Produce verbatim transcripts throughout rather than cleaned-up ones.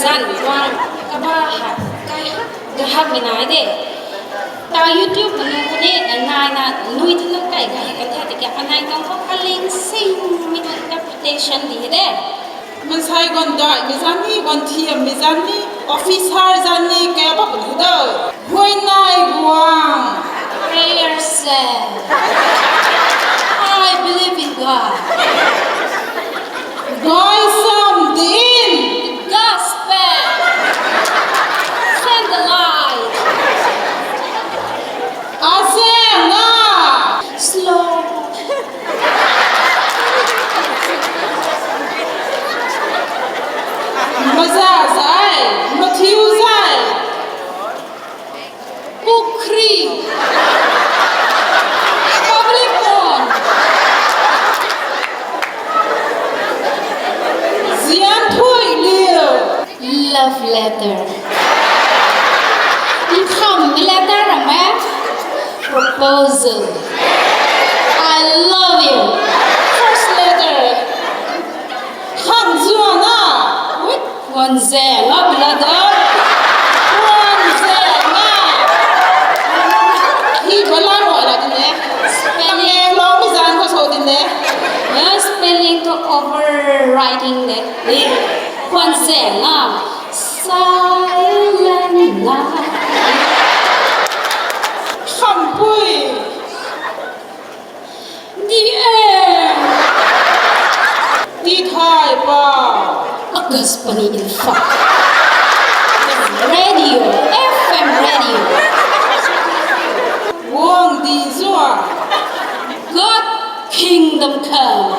Dan guang kaba ha, kai ha, gahak mi nai de. Ta YouTube manu kuni, nai na nui tu kai gahak kan the, tiki anai tang ko kaling sing mi tu interpretation di de. Mansei guan dai mi zan ni, guan thiam mi zan ni, officer zan ni, kaba pun hu do. Huaynai guang. Prayer se. I believe in God. Gaysam din. Gospel. Send the light. Azenga. Slow. Maza zai, mathiu zai. Pukhri. Public pond. Zian thui liu. Love letter. Nkham letter ram e. Proposal. I love you. First letter. Khang zuana. Wait. Puan zeng a, brother. Puan zeng a. Hi bala rui la din e. Spelling. Lo mi zan ka so din e. Spelling to overriding de. Puan zeng a. Silent night. Khampui. The end. Tithai pa. Akashvani Imphal. Radio, F M radio. Wang di zua. God kingdom come.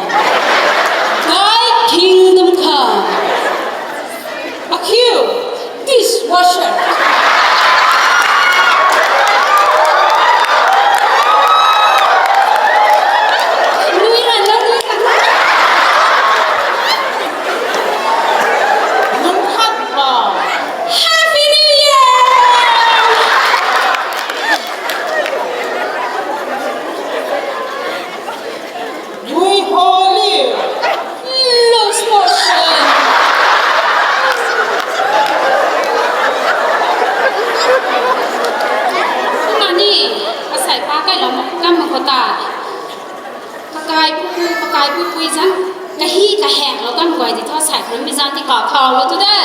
Thy kingdom come. Akhiu. Dishwasher. Nui na, nang nui na. Nang khat ba. Happy New Year! Lui holi. Loose motion. Mani, asai pa kai lou kam ma khou ta. Kakai pu, kakai pu pui zan. Kahi kaheng lou kam guay di thu sai krum bi zan ti kau thau lou tu de.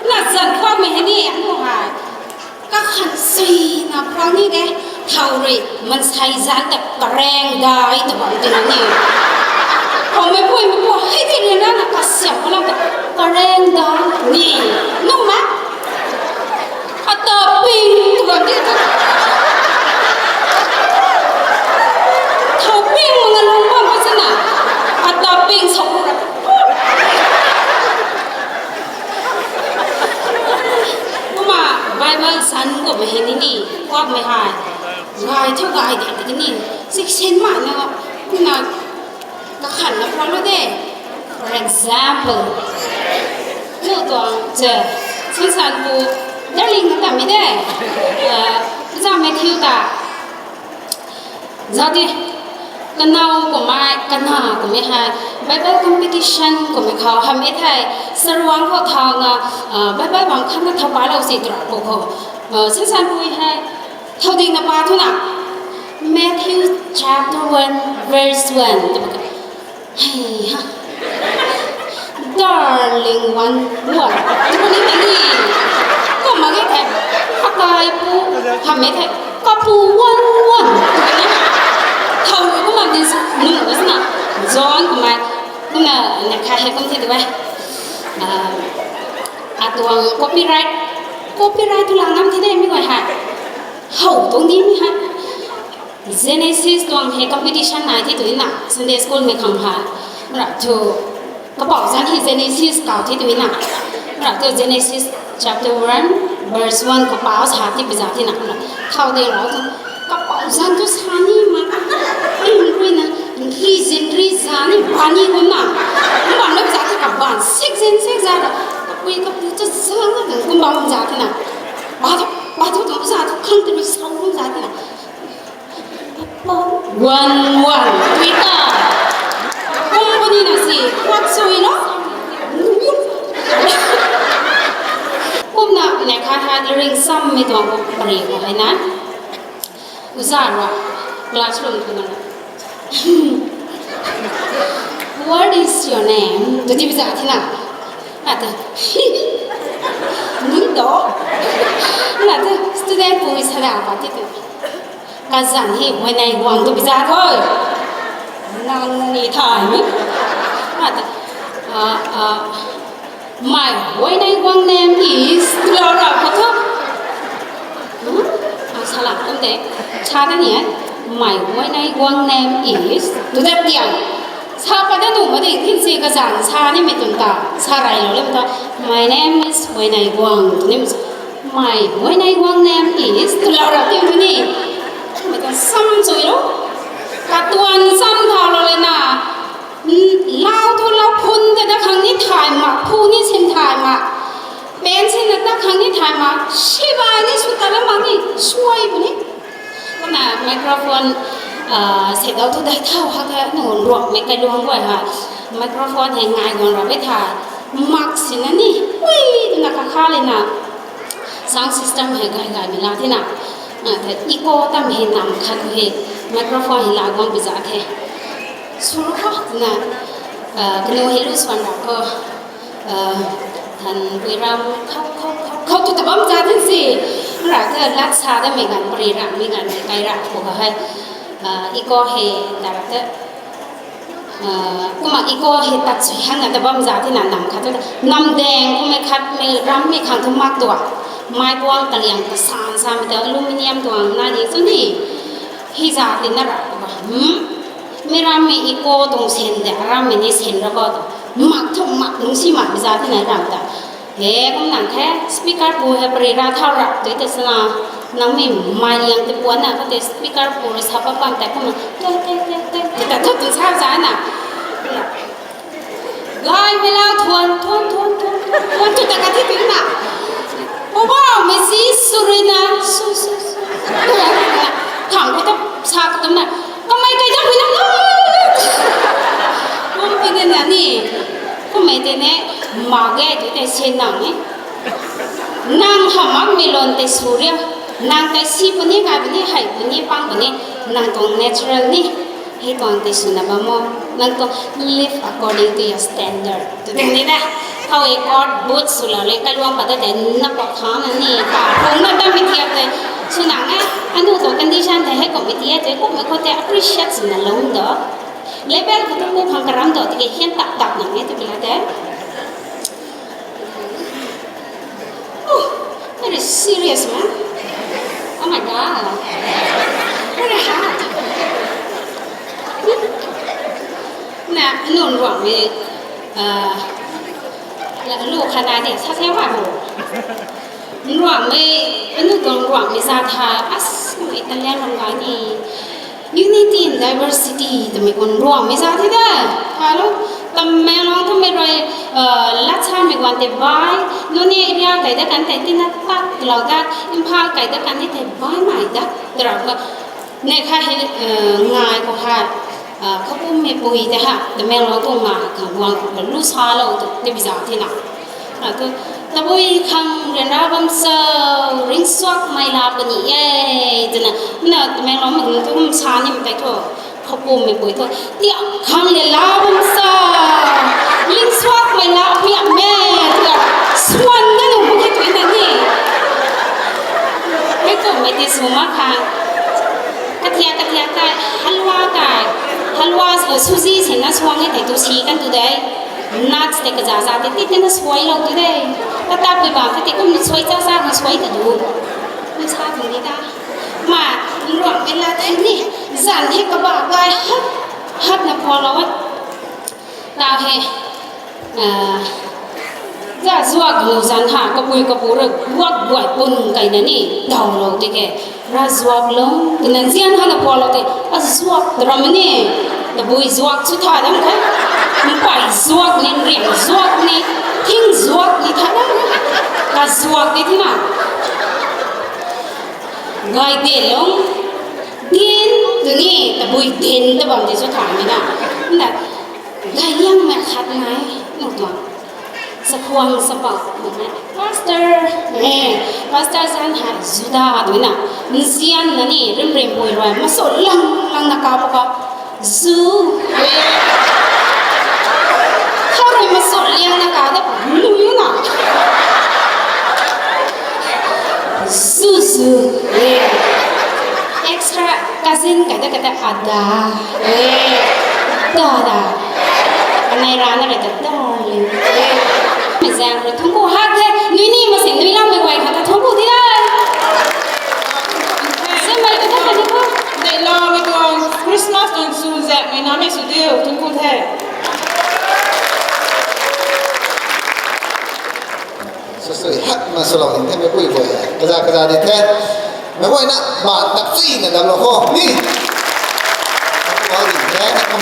Na zan khou mei hei ni, anu hai. Kakhan sui na prang ni de, thau rui, mansei zan ta kareng dai ta bam ti na ni. Khou mei pui mei pui, hei ti ni na na kasiam ko lam ta kareng dai ni. Nung ma? Ata ping ta bam ti ta. Thau ping manga lung bam pa sana. Ata ping sa ko ra. Kumna Bible san kummei hei ni ni, kuakmei hei. Gay thu gay de, tiki ni, sik sin ma na, kumna, kakhan na phuan lo de. For example, nu tuang che, san san pu, darling na ta mi de. Ah, za Matthew ta. Zauc di, kanow kummei, kana kummei hei, Bible competition kummei khou, hamh e thei, saruang khou thau na, ah, Bible bang khat na thau pailou si trak pu khou. Ah, san san pui hei, thau ding na pa thu na, Matthew chapter one, verse one. Hei ha. Darling one, one. Tuni tini. Kumna ge the. Akai pu. Hamh e the. Kapu one, one. Tuni. Thau kumna din si. Nu, si na. John kumna. Kumna ne kha hei kum the tu e. Ah, atuang copyright. Copyright tu lang nam the de mi guay hei. How tuang di mi hei. Genesis tuang hei competition nai the tu na, Sunday school mei khang ha. Mra thu, kapau zan hei Genesis kau the tu na. Mra thu Genesis chapter one, verse one kapau sa the pi za the na. Mra thau de rau thu, kapau zan thu sa ni ma. Ring rui na, ri zin ri za ni, ba ni kum na. Kum bam na za the kaban, sik zin sik za da. Kapui kapu tu za na, kum bam za the na. Ba thu, ba thu tu za thu, khang tu sau kum za the na. One, one, Twitter. Company na si, what so you know? Zara, classroom tu na. What is your name? Tu di biza thina. Ate. Nui do. Ate student pui sa da pa ti tu. Kazan hi huaynei guang tu biza thoi. Nang ni thai mi. Ate. Ah, ah. My huaynei guang name is, tu lau ra kho tho. Hmm? Ah, sa la kum de. Sa da ni e. My huaynei guang name is. Tu da tiang. Sa pa da nu ma de, tin si kazan sa ni mi tun ta. Sa rai lo le ta. My name is Huaynei Guang. Tu ni mi sa. My huaynei guang name is. Tu lau ra tiang tu ni. Mi ta sam sui lo. Katuan sam thau lo le na. Lau thu lau phun ta da khang ni thay mak, phu ni sin thay mak, pen sin na da khang ni thay mak, sibai ni sw ta la mak ni, suai puni. Kumna microphone, ah, se dau thu dai thau ha ka nu ruak mei kai luang guay ha. Microphone hei ngai guang ra be tha, mak sin na ni, ui, na ka kha le na. Sound system hei gay gay mi la the na. Ah, the echo tam hei nam khat hei microphone hei la guang biza the. Suru kho na, ah, kanu hei lu swan ra kho. Ah, than pui ram khou, khou, khou, khou tu tabam za the si. Ra the lat sa da mei gan, pari ram mei gan, kai ra kho ka hei. Ah, echo hei da ra the. Ah, kumna echo hei tat sui han na tabam za the na nam khat tu. Nam deng kumna khat mei ram mei khang tu mak tua. Mai puang kaliang ta san san mei ta aluminium tuang na di tu ni. Hi za the na ra kho ka. Hmm? Mi ram mei echo tuang sen de, ram mei ni sen ra kho tu. Mak thu mak nung si mak mi za the na ram ta. He, kum nang khe, speaker pu hei pari ra thau ra, tui te sana, nang mi mai liang te puan na, kate speaker pu ra sa pa pan te kum na, te, te, te, te, te, ta thu tu sa za na. Gay mei la thuan, thuan, thuan, thuan, thuan, thuan, tu ta ka thi tu na. Poubauhmei si sw rui na, su, su, su. Khang ko ta sa ka tum na. Kamei kai ta hui na. Kum pi na na ni. Kummei tei ne, mak ge tei tei se nang e. Nang hamh makmei lon tei sw ria. Nang tei si puni, ngai puni, hei puni, pang puni. Nang tuang natural ni. Hei tuang tei swna bam o. Nang tuang live according to your standard. Tu tei ni da. Khou e court boot sw lou le, kai luang pat tei na pak thang na ni. Pa phung na bam mi thiak tei. Sw nang e. Anu tuang condition tei hei kum mi thiak tei. Kum mi khou tei appreciate swna lou do. Level khou tu kum khang karam do tiki hian tak tak nang e tu pila tei. Oh, very serious, man. Oh my God. Very hard. Na, nun ruang mei, ah, la, lu khana de, sa se wa bo. Ruang mei, anu tuang ruang mei za tha, as, mei Italian ruang ga ni. Unity in diversity twmei khou ruang mei za the da. Hello, Tamenglong twmei rui, uh, lat samei guan tei bai, nuni area kai da kan tei tina tat lou da, Imphal kai da kan ni tei bai mai da, tara ba. Nei kha hei, uh, ngai khou kha, uh, Khoupummei pui tei ha, Tamenglong tuang ngai khang guang khou lu sa lou tu, tei bi za the na. Atu, tabui khang ryanra bam cho, ringsuakmei la puni e, twna, na Tamenglong mei tu kum sa ni mei tei thu, Khoupummei pui thu, tiak khang le la bam cho, ringsuakmei la piak me, twna, swan na nung bu khe tu na ni. Hei tu mei ti sw mak kha, kathiak kathiak kai, halwa kai, halwa, uh, suji si na suang e tei tu si kan tu de. Nuts tei kazaza tei ti tina suai lou tu de. Tatap pui bang tei kum suai zaza na suai ta du. Kum sa tu ni ta. Ma, ruang mei la tei ni. Zan hei kaba gai hat, hat na phuang lou e. Tau hei, ah, za zuak nu zan ha, kapui kapu rui guak guai pun kai na ni, dau lou tike. Ra zuak lou, twna zian hana pua lou te, a zuak ta ram ni, tabui zuak chu tha dam kha, mpai zuak ni, riang zuak ni, thing zuak ni tha dam, ka zuak ni thina. Gai den lou, den, tu ni, tabui den ta bam de chu tha ni na. Na, gai liang na khat nai, nu tuang. Sakhuang sapa. Pastor, eh, pastor zan ha Juda duina. Nzian na ni rim rim pui rui. Maso lang lang na ka pa ka. Zu. How rui maso liang na ka da. Lu yu na. Zu zu. Eh. Extra cousin kai da kai da ada. Eh. Da da. Kanei rana rui ta darling. Eh. Mi zang rui thungku hak the. Nui ni masing nui lam mei guay khat ta thungku di da. Zan mei ta da kai di ko. Nei lam mei tuang Christmas tuang su zak mei na mei su diu thungku the. Sasui hak na swlou ding the mei pui guay. Kaza kaza di the. Mei guay na ma tak chui na dam lo kho. Ni.